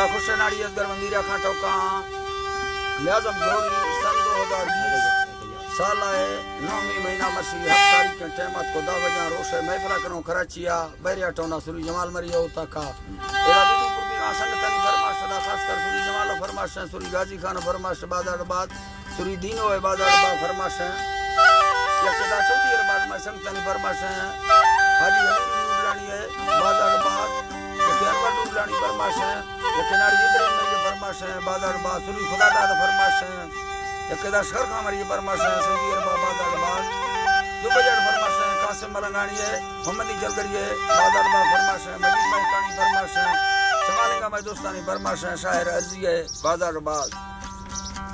خوش ناڑی ازگر مندیرہ خان ٹوکاں، میازم گوری سن دو ہزار بیس سال ءِ نومی مہینہ مرشی ہفت تاریخ ءِ ٹائم ات کو دہ بجاں روش ءِ محفل ءَ کنوں کراچی ءَ بحریہ ٹاؤن ءَ سوری جمال مری ءَ اوتاک ءَ۔ ادا بیدو پربی آں سنگتانی فرمائش ادا خاص کر سوری جمال ءِ فرمائش ایں، سوری غازی خان ءِ فرمائش، بازار بعد سوری دینو ءِ بازار با فرمائش ایں۔ یک ادا سعودی عرب ءَ مئے سنگتانی فرمائش ایں۔ حاجی حبیب نورلانی ءِ بازار با، یک انور نورلانی فرمائش ایں۔ یک ناڑی ابراہیم مری ءِ فرمائش ایں، بازار با سوری خدا داد ءِ فرمائش ایں۔ یک ادا شکر خان مری ءِ فرمائش ایں، سعودی عرب ءَ بازار با۔ دبئی ءِ فرمائش ایں، قاسم ملنگانی ءِ، محمد جلگری ءِ بازار با فرمائش ایں، مجید مہکانی فرمائش ایں، شمالنگا مئے دوستانی فرمائش ایں، شاعر عزیز ءِ بازار با۔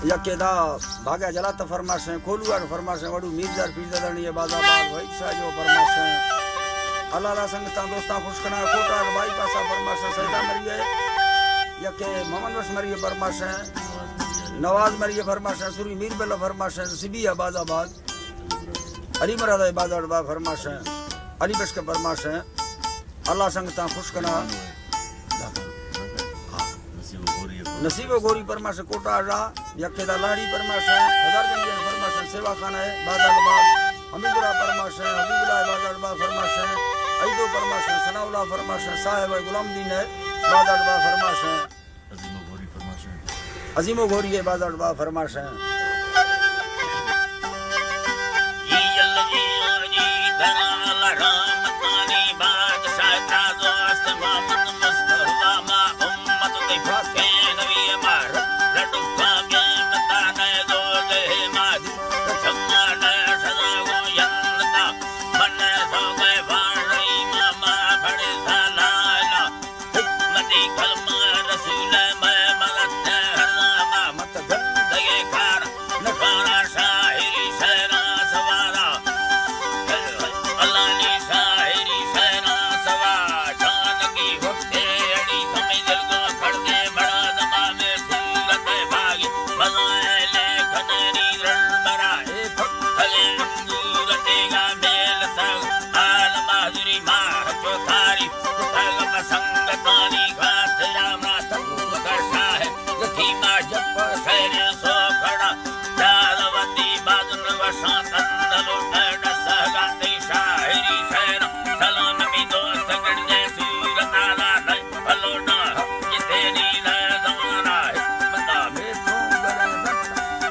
یک ادا بھاگا جلات ءِ فرمائش ایں، کولو ءِ فرمائش ایں، وڑو میرزا پیرزادانی ءِ بازار با، وحید شاہ جو فرمائش ایں۔ اللہ دا سنگتاں دوستاں خوش کناں، کوٹا ءِ بائی پاس ءِ فرمائش ایں، سیدا مری ءِ۔ یک محمد بخش مری ءِ فرمائش ایں، نواز مری ءِ فرمائش ایں، سوری میر بل ءِ فرمائش ایں، سبی ءِ بازار با، علی مراد ءِ بازار با فرمائش ایں، علی بخش ءِ فرمائش ایں۔ اللہ سنگتاں خوش کناں۔ نصیب ءِ گوری فرمائش ایں کوٹا ءَ، یک ادا لاڑی فرمائش ایں، ہزار گنجی ءِ فرمائش ایں، سیوا خان ءِ بازار با، حمید اللہ ءِ فرمائش ایں، حبیب اللہ ءِ بازار با فرمائش ایں، عیدو فرمائش ایں، ثناء اللہ فرمائش ایں، صاحب ءِ غلام دین ءِ بازار با فرمائش ایں۔ عظیم ءِ گوری ءِ بازار با فرمائش ایں۔ حکمتی کلمہ رسول مئے ملت ءِ ہر زاما مت گندگے کار نکارا شاعری شعراں سوارا۔ اللہ نی شاعری شعراں سوا جانگی وقتے اڑی کمی دل گوں کھڑدے مڑا زمانے صورت باغی مزائے لیکھنے نی رل برا اے پھک تلے انگور تیگا میل تگ عالم حاضری ماہ چو تاری تگ پسنگ تانی خاطرا ماتم کشا ہے یتیما جب شہر سو کھڑا یاد وتی بادن وشاں کندلو ڈڈ سہگا تی شاعری شہر سلام می دوست گڑ دے صورت آلا بلوٹا، یہ تیری نہ زمانہ ہے، بتا میں تو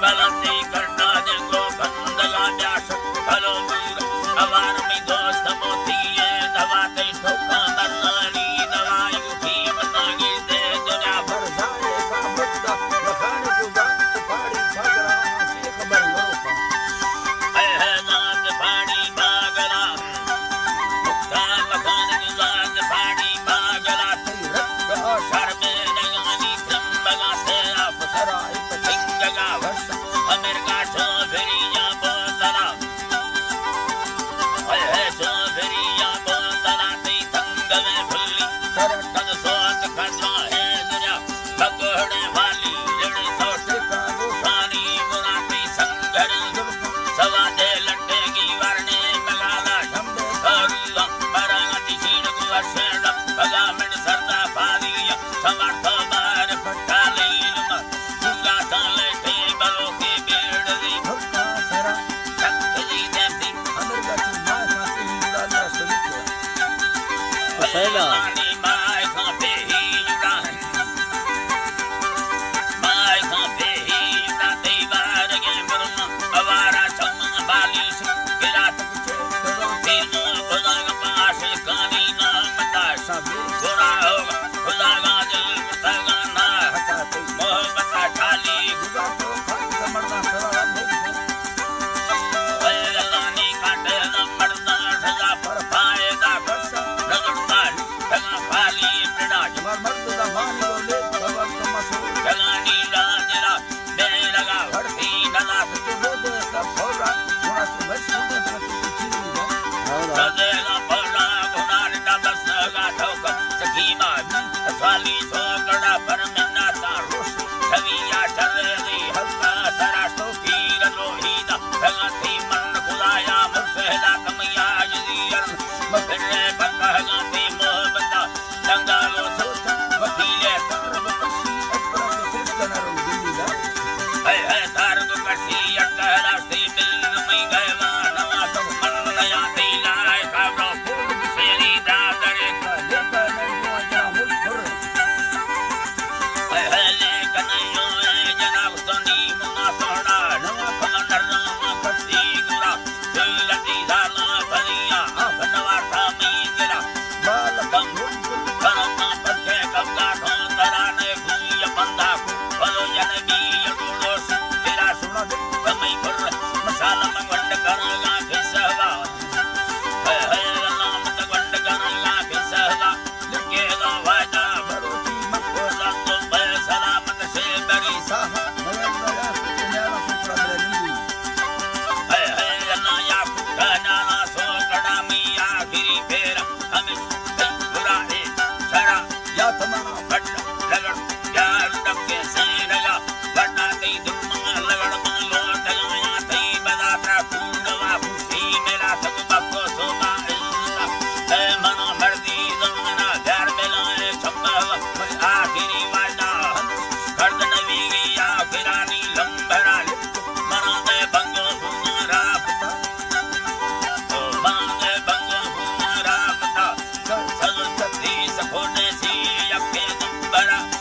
بلندی کرنا دے کو بندگا جاش، بلو دور، اوار می دوست موتی ہے، دوا تے ٹھوکا مرانی دوائی، قیمت آگی دے دنیا بھر جائے کا مدد، مکان گزار پاڑی پاگرا، شیخ بنگو کا۔ اے ہے ذات پاڑی پاگرا، مختار مکان گزار پاڑی پاگرا، تئی رب آ شر بے نگانی ترمبگا تیرا پسرا ات سنگگا وش امرگا چوبری یا بوتلا۔ اے ہے چوبری یا بوتلا تئی تنگویں پھلی ترٹگ سوت کھڑا ہے دنیا بگوڑے والی جڑی سوٹے کا گوشانی مراتی سنگر زلف سوادے لٹے گی ورنے ملالا جھمبے کارولا برا دی چیڑ گوشے ڈپ بگا من سردا پالی سمرتھ بار پٹالی لما پورا تالے تے بلو کے بیڑ دی بھرتا سرا تک دی دے دی امر گچو ماں ساتھی ملالا سلوک۔ سیدا۔ Ara.